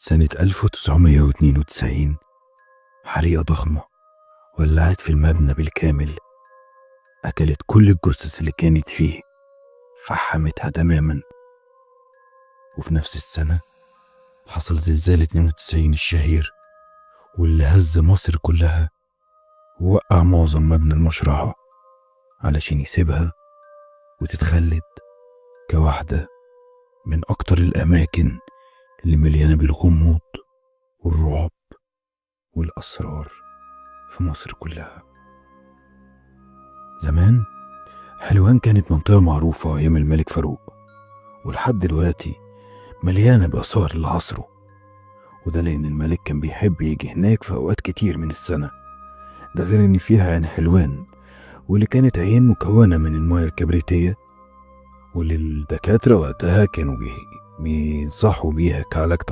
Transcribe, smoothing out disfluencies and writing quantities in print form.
سنة 1992 حريقة ضخمة ولعت في المبنى بالكامل، أكلت كل الجثث اللي كانت فيه، فحمتها تماما. وفي نفس السنة حصل زلزال 92 الشهير، واللي هز مصر كلها ووقع معظم مبنى المشرحة علشان يسيبها وتتخلد كواحدة من أكتر الأماكن اللي مليانة بالغموض والرعب والأسرار في مصر كلها. زمان حلوان كانت منطقة معروفة أيام الملك فاروق، ولحد دلوقتي مليانة بآثار لعصره، وده لأن الملك كان بيحب يجي هناك في أوقات كتير من السنة. ده غير إن فيها عين حلوان، واللي كانت عين مكونة من المياه الكبريتية، واللي الدكاترة وقتها كانوا بينصحوا بيها كعلاج طبيعي.